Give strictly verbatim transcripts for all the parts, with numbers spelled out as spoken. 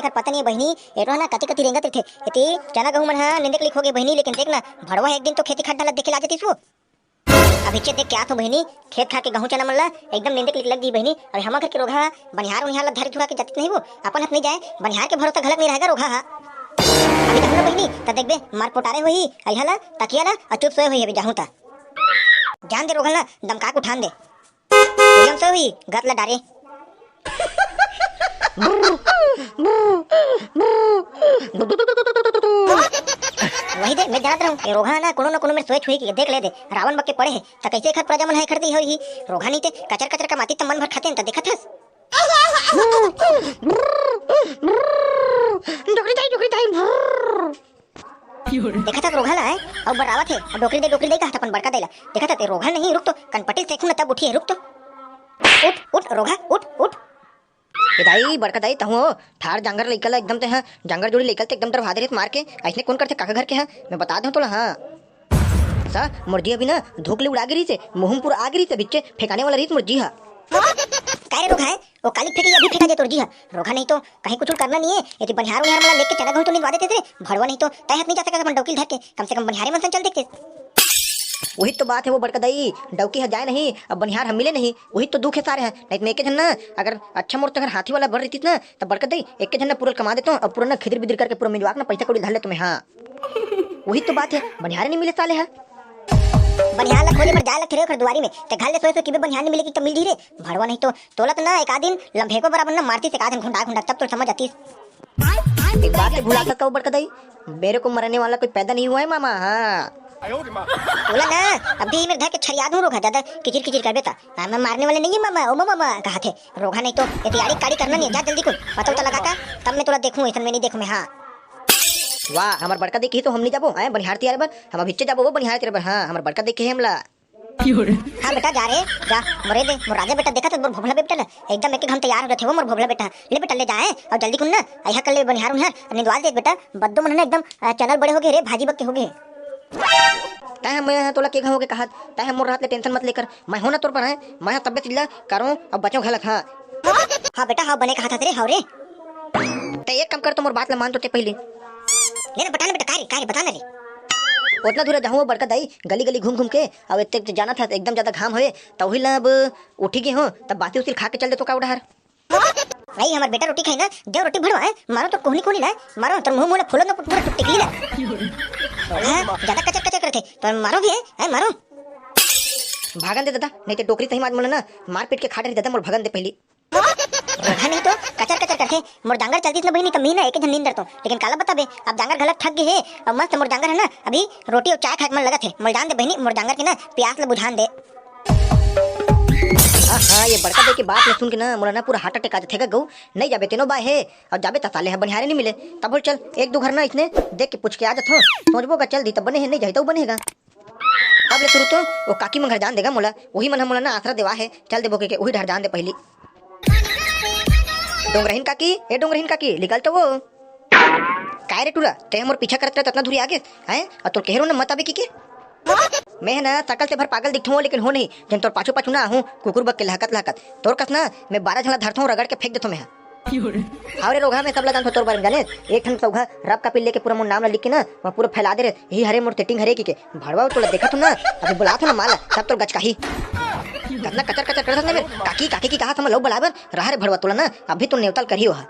Sir, पता नहीं बहिनी, एटो ना कति कति रेंगत रहिथे। एती चना गहूं मन ह निंदे के लिक हो गे बहिनी, लेकिन देख ना, भड़वा ह एक दिन तो खेती खार डालत देखे ला जतिस वो। अभी चे देख के आथों बहिनी, खेत खार के गहूं चना मन ला एकदम निंदे के लिक लग दी बहिनी। अरे हमर घर के रोगहा ह, बनिहार उनिहार ला धर धुरा के जातिस नहीं वो, अपन हाथ नहीं जाए, बनिहार के भरोसा घलक नहीं रहेगा रोगहा ह। अभी जाहूं ना बहिनी, त देखबे मार पोटारे होही, अइहा ला, तकिया ला, अउ चुप सोए होही अभी जाहूं त। जान दे रोगहा ला, दमका के उठान दे। एकदम से हुई, गत ला डारे। वही दे, मैं जानत रहूं, ये रोगहा ना कोनो न कोनो मेर सोच हुई कि देख ले दे, रावण बक के पड़े हे, त कैसे एखर प्रजा मन ह एखर दी होही? रोगहा नहीं ते कचर कचर का माटी त मन भर खाते हैं, त देखत हस। डोकरी दाई, डोकरी दाई। देखत हस रोगहा ला, हैं? अउ बर्रावत हे, अउ डोकरी दे, डोकरी दे कहत अपन बड़का दाई ला। देखत हस, ए रोगहा नहीं, रुक तो, कनपटी ल सेकहूं न तब उठही, रुक तो। उठ, उठ, रोगहा, उठ, उठ। ए दाई, बड़का दाई, तहूं हो, ठार जांगर लइका ला एकदम ते, हां, जांगर जोड़ी लइका ल ते एकदम डरवा दे रहिस मार के, अइसने कोन करथे काका घर के, हां? मैं बता देहूं तोला, हां। सा, मोर जी अभी ना, धूक ले उड़ा गे रहिस हे, मुंह म पूरा आ गे रहिस हे, बिच्चे फेंकाने वाला रहिस मोर जी हा। काय रे रोगहा हे? ओ काली फेंकी अभी फेंका दे तोर जी हा। रोगहा नहीं तो कहीं कुछ करना नहीं है। यदि बनिहार उनिहार मन ला लेके चना गहूं तो निंदवा देते रे। भड़वा नहीं तो तय हाथ नहीं जा सका अपन डौकी ल धर के। कम से कम बनिहारे मन सन चल देखते। वही तो बात है वो बड़का दाई, डौकी ह जाए नहीं, अब बनिहार हम मिले नहीं, वही तो दुख है सारे ह। नहीं तो मैं एके झन ना, अगर अच्छा मोर तो अगर हाथी वाला बर रहितिस ना, तब बड़का दाई एके झन ना पूरा कमा देतो, अब पूरा ना खिदिर बिदिर करके पूरा मिंजवा के ना पैसा कौड़ी धर लेतो मैं, हां। वही तो बात है, बनिहारे नहीं मिले साले ह। बनिहार ला खोजे बर जाए लगथे रे ओखर दुआरी में। ते घर ले सोए सोए किबे बनिहार नहीं मिले कि तो मिल जी रे। भड़वा नहीं तो तोला तो ना एक आध दिन लम्भेको बराबर ना मारतिस एक आध दिन घुंडा घुंडा, तब तो समझ आतिस। एक बात तो भुला सकता हूँ बड़का दाई, मेरे को मरने वाला कोई पैदा नहीं हुआ है मामा। हाँ। तोला ना अभी मेरे धर के छरिया दूं रोगहा, ज्यादा किचिर किचिर करबे ता। हाँ, मैं मारने वाले नहीं है मामा, ओ मामा, मामा कहा थे। रोगहा नहीं तो ये तैयारी काड़ी करना नहीं है, जा जल्दी कुल पता उता लगा का, तब मैं तोला देखूं, ऐसा मैं नहीं देखूं मैं। हाँ। वाह, हमर बड़का देख के ही तो हम नहीं जाबो, आए बनिहार तियारे बर, हम अभिच्चे जाबो वो बनिहार तियारे बर। हाँ, हमर बड़का देख के ही हमला। हाँ बेटा, जा रे, जा, मोरे दे, मोर राजा बेटा, देखा तो मोर भोभला बेटा ला, एकदम एक एक घंटा तैयार हो जाथे वो मोर भोभला बेटा। ले बेटा, ले जा, आए, और जल्दी कुन ना, अइहा कर ले बनिहार उनिहार, निंदवा दे बेटा, बद्दो मन ना एकदम, अ, चनल बड़े हो गए रे, भाजी बक के हो गए। तैं ह मैं ह तोला के घाव के कहत, तैं ह मोर रहत ले tension मत लेकर, मैं हो ना तोर पर है, मैं ह तब्बे सिल्ला करो अब बचो घलक, हाँ। हाँ बेटा, हाँ बने कहा था तेरे, हाँ रे। तैं एक काम कर तो मोर बात ला मान तो ते पहले। ले ना बता ना बेटा, का रे, का रे, बता ना रे। ओतना दूर जाहूँ बड़का दाई, गली गली घूम घूम के, अब इतने जाना था एकदम ज्यादा घाम होए, तो वही ला अब उठी गए हो, तब बासी उसी खा के चल दे तो का उड़ार। नहीं, हमर बेटा रोटी खाई ना, देव रोटी भड़वा है, मारो तो कोहनी कोहनी ला, मारो तो मुंह मुंह फूलो ना पूरा टिकली ला। हाँ, ज्यादा कचर कचर करथे, तो मारो भी है, है मारो। भागन दे दादा, नहीं तो डोकरी सही मार मोला ना, मार पीट के खा डरी दादा, मोर भगन दे पहली। हाँ, नहीं तो कचर कचर करथे, मोर जांगर चलतीस ना बहिनी, तो मी ना एक झन नींद डरतो, लेकिन काला बताबे, अब जांगर घलक थक गए है, और मस्त मोर जांगर है ना, अभी रोटी और चाय खाए के मन लगत है, मोर जान दे बहिनी, मोर जांगर के ना प्यास ला बुझान दे। हाँ, हाँ, ये बड़का दाई के बात ल सुन के ना, मोला ना पूरा heart attack आ जाथे गा गऊ। नहीं जाबे तेनो बाय हे, अब जाबे त साले ह बनिहारे नहीं मिले। तब बोल चल, एक दू घर ना इसने देख के पूछ के आ जाथो। सोचबो का चल दी तब बने हे, नहीं जाही त बने हे गा। अब ले शुरू तो वो काकी मन घर जान देगा मोला, वही मन ह मोला ना आसरा देवा हे, चल देबो के, के वही डहर जान दे पहली। डोंगरहीन काकी, ए डोंगरहीन काकी, निकल तो वो। काय रे टूरा, तैं मोर पीछा करत रहत अतना दूरी आ गेस, हैं? अउ तोर कहे रहो ना मत आबे कहिके। मैं ह ना सकल से भर पागल दिखथों, लेकिन हो नहीं, जब तोर पाछू पाछू ना आहूं, कुकुर बक के लहकत लहकत। तोर कस ना, मैं बारह झन ला धरथों, रगड़ के फेंक देथों मैं ह। हाव रे रोगहा, मैं सब ला जानथों तोर बारे में जाने। एक ठन सौघा रफ कापी लेके पूरा मोर नाम ला लिख के ना, वहाँ पूरा फैला दे रहे, यही हरे मोर setting हरे कहिके। भड़वा तोला देखत हो ना, अभी बुलात हो ना माला, तब तोर गचकाही। कतना कचर कचर करत हस ना बे, काकी, काकी की कहा समझ लो बुलाबर, रहा रे भड़वा तोला ना, अभी तो नेवतल करियो हा।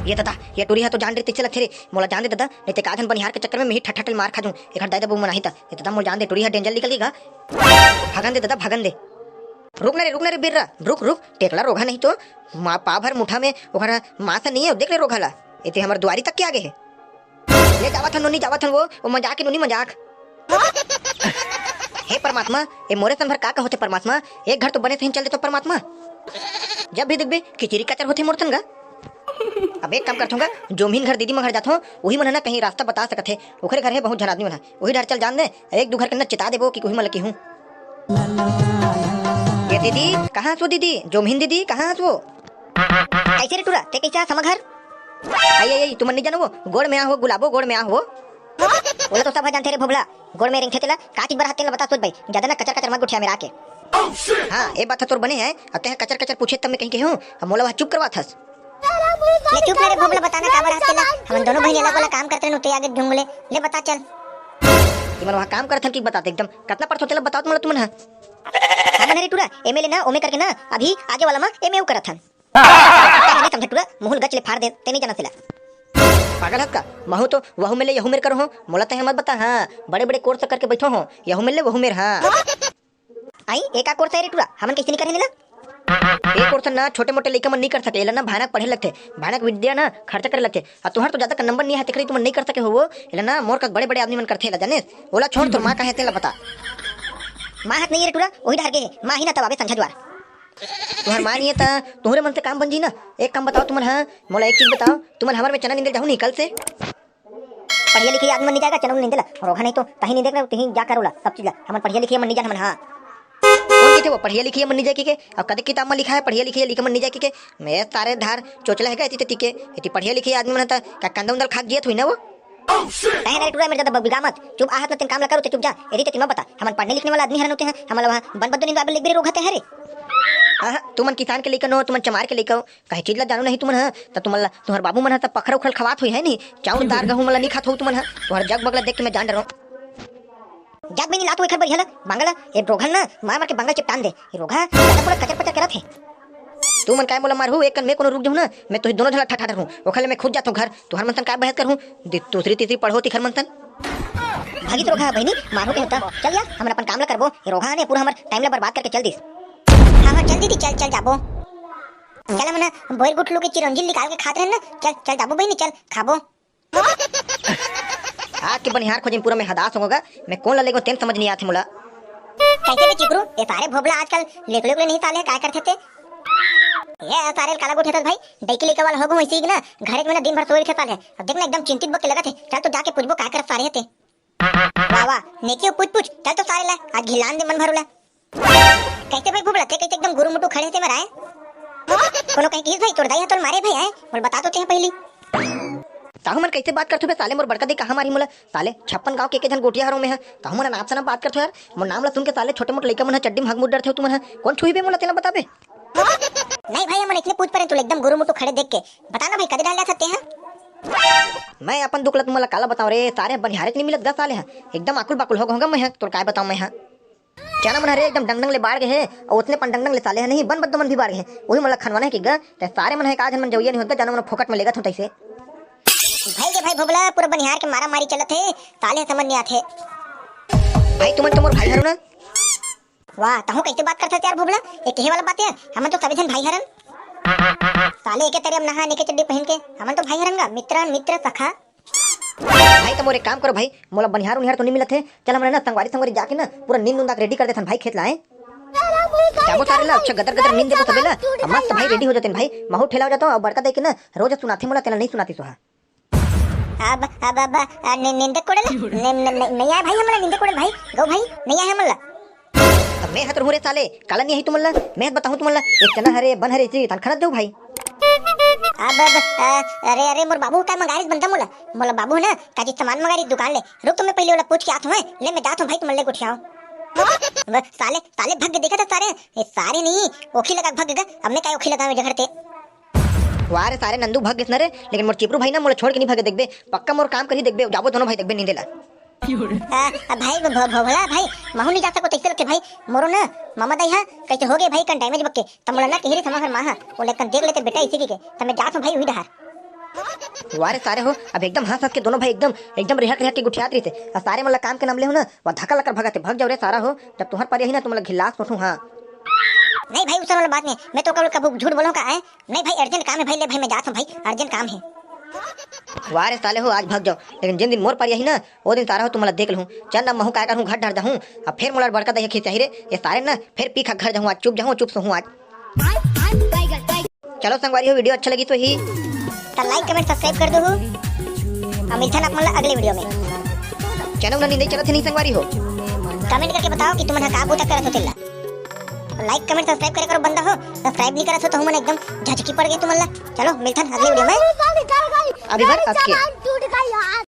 ये दादा, ये टुरी हा तो जान रे तिच्चे लगथे रे, मोला जान दे दादा, नहीं ते का झन बनिहार के चक्कर में मिही ठट ठट मार खा जूं, एकर दाई दबू मनाही ता। ये दादा मोला जान दे, टुरी हा danger निकल गे गा। भगन दे दादा, भगन दे। रुक ना रे, रुक ना रे बिर्रा, रुक, रुक, टेकला रोगहा नहीं तो, माँ पा भर मुठा में ओकर मांस नहीं है, देख ले रोगहा ला, ये ते हमर दुआरी तक के आगे है। ले जावत हन नोनी, जावत हन वो, वो मजाक है नोनी, मजाक। हे परमात्मा, ए मोरे सन भर का का होथे परमात्मा? एक घर तो बने सही चल देतो परमात्मा। जब भी देखबे किचिरी कचर होथे मोर सन गा। अब एक काम करथों गा, जोमहीन घर दीदी मन घर जाथों, उही मन ह ना कहीं रास्ता बता सकत हे। ओखरे घर हे बहुत झन आदमी मन ह, उही डहर चल जान दे, एक दू घर के न चिता देबो कि उही मन ल किहूं। ये दीदी, कहाँ हस वो दीदी? जोमहीन दीदी, कहाँ हस वो? कैसे रे टूरा, ते कैसे हस हमर घर? आई, आई, आई, तुमन नहीं जानो वो, गोड़ में आ हो, गुलाबो, गोड़ में आ हो। ओला तो सब ह जानथे रे भोभला, गोड़ में रेंगथे तेला, का चीज बर हाथ तेला बता सोच भाई, ज्यादा ना कचर कचर मत गोठिया मेरा के। हाँ, ए बात ह तोर बने है, अब ते ह कचर कचर पूछे तब मैं कहीं के हूँ, अब मोला वह चुप करवा थस। ले चुप ना रे भोभला, बता ना काबर हाथ तेला। हमन दोनों बहिनी अलग वाला काम करत रहेन, उते आगे ढूंढ ले। ले बता चल। तुमन वहाँ काम करत हन कि बताते एकदम कतना पढ़त हो तेला बताओ तुमन, तुमन ह। हमन हरे टूरा एमे ले ना ओमे करके ना अभी आगे वाला मा एमे उ करत हन। नहीं समझे टूरा, मुहुल गच ले फाड़ दे, ते नहीं जाना सिला। पागल हस का? महू तो वहू में ले यहू मेर करो हो, मोला तहे मत बता। हाँ, बड़े बड़े कोर्स करके बैठो हो, यहू में ले वहू मेर। हाँ। आई, एका कोर्स है रे टूरा, हमन कैसे नहीं करहे नीला? ए कोर्स ना छोटे मोटे लइका मन नहीं कर सके, एला ना भयानक पढ़े लगथे, भयानक विद्या ना खर्चा करे लगथे। आ तुहर तो ज्यादा नंबर नहीं है, तेकरे तुमन नहीं कर सके हो वो, एला ना मोर कस बड़े बड़े आदमी मन करथे ला, जाने? ओला छोड़, तोर माँ कहे तेला बता। माँ हाथ नहीं रे टूरा, वही डहर गे हे, माँ ही ना तब आबे संझा द्वार। तुहर माँ नहीं है त तुहरे मन से काम बन जी ना। एक काम बताओ तुमन, हाँ, मोला एक चीज बताओ, तुमन हमर में चना निंदे जाहू नहीं कल से? पढ़िया लिखिया आदमी मन नहीं जाएगा चना निंदे ला, रोघा नहीं तो तही नहीं देखना, तही जा करो ला सब चीज ला। हमन पढ़िया लिखिया मन नहीं जान हमन, हाँ। कौन कहते वो पढ़िया लिखिया मन नहीं जाए के? अब कदे किताब में लिखा है पढ़िया लिखिया लिखा मन नहीं जाए के? मैं सारे धार चोचला है इति टिके, इति पढ़िया लिखिया आदमी मन त का कंदा उंदल खाक जियत हुई ना वो। कहे ना रे टूरा, मेरे ज्यादा बबिगा मत, चुप आहत न तेन काम ला करो ते चुप जा। यदि ते तिमा बता, हमन पढ़ने लिखने वाला आदमी हरन होते हैं, हमला वहाँ बन बद्दो नहीं बाबे लिख बेरे रोघा ते हरे। हाँ, तुमन किसान के लइका नो, तुमन चमार के लइका हो, कहे चीज ला जानो नहीं तुमन ह, त तुमन ला, तुहर बाबू मन ह त पखरा उखरा खवात होई है नी, चाउर दार गहूं मन ला नहीं खात हो तुमन ह, तुहर जग बगला देख के मैं जान डरो। जग में नहीं लात हो एखर बर हला, बांगला, ए रोघा ना, मार मार के बांगला चिपटान दे, ए रोघा, ज्यादा पूरा कचर पचर करत है। तुमन काय मोला मारहू, एक कन मैं कोनो रुक जाहूं ना, मैं तुही दोनों झला ठठा डरहूं, ओखर ले मैं खुद जाथों घर, तुहर मन सन काय बहस करहूं, दि-, दूसरी तीसरी पढ़ो तिखर मन सन। भागी तो रोघा बहिनी, मारहू के होता, चल यार, हमन अपन काम ला करबो, ए रोघा ने पूरा हमर टाइम ला बर्बाद करके चल दिस। हाँ, हाँ, चल दीदी, चल, चल जाबो। चल, हमन बोइर गुठलू के चिरंजी निकाल के खात रहेन ना। चल, चल जाबो बहिनी, चल, खाबो। आज के बनिहार खोजे पूरा मैं हदास होगा, मैं कौन ला लेगो तेन समझ नहीं आथे मोला। कैसे बे चिपरू, ये सारे भोभला आजकल लेकले उकले नहीं साले, काय करथे ते? ये सारे काला गोठे भाई, डैकी लेके वाला होगो वैसे ही ना, घरे में ना दिन भर सोए रखे साले। अब देख ना एकदम चिंतित बक के लगत है, चल तो जाके पूछबो काय करत सारे हे ते। वाह, वाह, नेकी हो पूछ, पूछ, चल तो सारे ला, आज घिलान दे मन भर उला। कैसे भाई भोभला, ते कैसे एकदम गुरु मुटु खड़े हे ते मेरा है? कोनो कहीं किस भाई, तोर दाई हा तोर मारे भाई आए, बोल बता तो ते पहली। ताहू मन कैसे बात करथो बे साले, मोर बड़का दाई कहाँ मारी मोला? साले छप्पन गांव के एक झन गोठिया हरो मैं हा, ताहू मन अनाप सनाप बात करथो यार, मोर नाम ला सुन के साले छोटे मोटे लइका मन हा चड्डी में हग मुड़ डरथे तुमन हा, कौन छुही बे मोला तेला बता बे। नहीं भाई, हमन इसने पूछ परे तू एकदम गुरु मुटु खड़े देख के, बता ना भाई कदे डाल जाथस ते हा? मैं अपन दुख ला तुमन ला काला बताऊं रे, सारे बनिहारे नहीं मिलत गा साले हा, एकदम आकुल बाकुल हो गए होगा मैं हा, तोर काय बताऊं मैं हा। चना मन हरे एकदम डंग डंग ले बाढ़ गए हे, अउ ओतने पन डंग डंग ले साले हे नहीं, बन बद्दो मन भी बाढ़ गए हे। उही मन ला खनवाना हे कि गा, ते सारे मन हे का झन मन जवइया नहीं होत गा, जानो मन फोकट में लेगत हो तइसे। भाई रे भाई भोभला, पूरा बनिहार के मारा मारी चलत हे, साले समझ नहीं आथे। भाई तुमन तो मोर भाई हरो ना। वाह, तहूं कैसे बात करत हस यार भोभला, ये कहे वाला बात हे, हमन तो सभी झन भाई हरन। साले एके तरिया में नहा, एके चड्डी पहन के, हमन तो भाई हरन गा, मित्र, मित्र, सखा। भाई, त मोर एक काम करो भाई, मोला बनिहार उनिहार तो नहीं मिलत हे। चल, हमन ना संगवारी संगवारी जाके ना पूरा नींद उंदा के ready कर देथन भाई, खेत ला, हैं? जाबो सारे ला, अच्छा गदर गदर नींद देबो सबे ला, अब मस्त भाई ready हो जातेन भाई। महू ठेला हो जाता हूँ, अब बड़का दाई के ना रोज सुनाथे मोला, तेला नहीं सुनाती सोहा। अब, अब, अब, आ, नि-, नींदे कोड़े ला? नि-, नि-, नि-, नहीं आए भाई हमला नींदे कोड़े ला भाई, गो भाई, नहीं आए हमला। त मैं हत रहूं रे साले, काला नहीं आई तुमन ला? मैं हत बताहूं तुमन ला, एक चना हरे, बन हरे, जी, तन खनत जाऊ भाई। अब, अब, अ, अरे, अरे, मोर बाबू काय मंगारिस बनता मोला? मोला बाबू ना, काजी सामान मंगारिस दुकान ले। रुक तो मैं पहले ओला पूछ के आत हूं, ले मैं जात हूं भाई, तुमन ले गोठियाओ। बस, साले, साले भग के देखा था सारे, ये सारे नहीं, ओखी लगा के भग गा, अब मैं काय ओखी लगा में जगह ते। वाह रे सारे नंदू भग गिस न रे, लेकिन मोर चिपरू भाई ना मोला छोड़ के नहीं भगे देखबे, पक्का मोर काम करी देखबे, जाबो दोनों भाई देखबे नींदे ला। आ, आ, भाई, भो-, भो-, भोला भाई, महू नहीं जा सको तैसे लगथे भाई। मोरो ना मामा दाई हा कैसे हो गए भाई, कन damage बक्के। त मोला ना कही रे थमा हर माँ हा, वो लेकन देख लेते बेटा इसी के, त मैं जात हूँ भाई वही डहार। वाह रे सारे हो, अब एकदम हंस हंस के दोनों भाई एकदम, एकदम रेहक रेहक के गुठियात रही थे। आ सारे मन ला काम के नाम ले हो ना, वो धक्का लकर भगाते, भग जाओ रे सारा हो, जब तुहर पर यही ना तुम लोग घिल्लास सोचू हाँ। नहीं भाई, उसन वाला बात नहीं, मैं तो कब कब झूठ बोलूँ का है? नहीं भाई, urgent काम है भाई, ले भाई, मैं जात हूँ भाई, urgent काम है। वाह रे साले हो, आज भाग जाओ, लेकिन जिन दिन मोर पारी आही ना, वो दिन सारा हो तुम्हारा देख लूँ। चल ना, महू काय करूँ, घर डर जाऊँ। अब फिर मोला बड़का दही खींचाही रे, ये सारे ना, फिर पी खा घर जाऊँ, आज चुप जाऊँ, चुप सोहूँ आज। चलो संगवारी हो, video अच्छा लगी तो ही तो like, comment, subscribe कर दो हो। अब मिलथन आप मन ला अगले video में। चैनल नहीं, नहीं चलत है नहीं संगवारी हो। Comment करके बताओ कि तुमन ह का बूता करत हो तेला। Like, comment, subscribe करे करो बंदा हो, subscribe नहीं करत हो तो हमन एकदम झचकी पड़ गए तुमन ला। चलो मिलथन अगले video में। अभी भर आज के।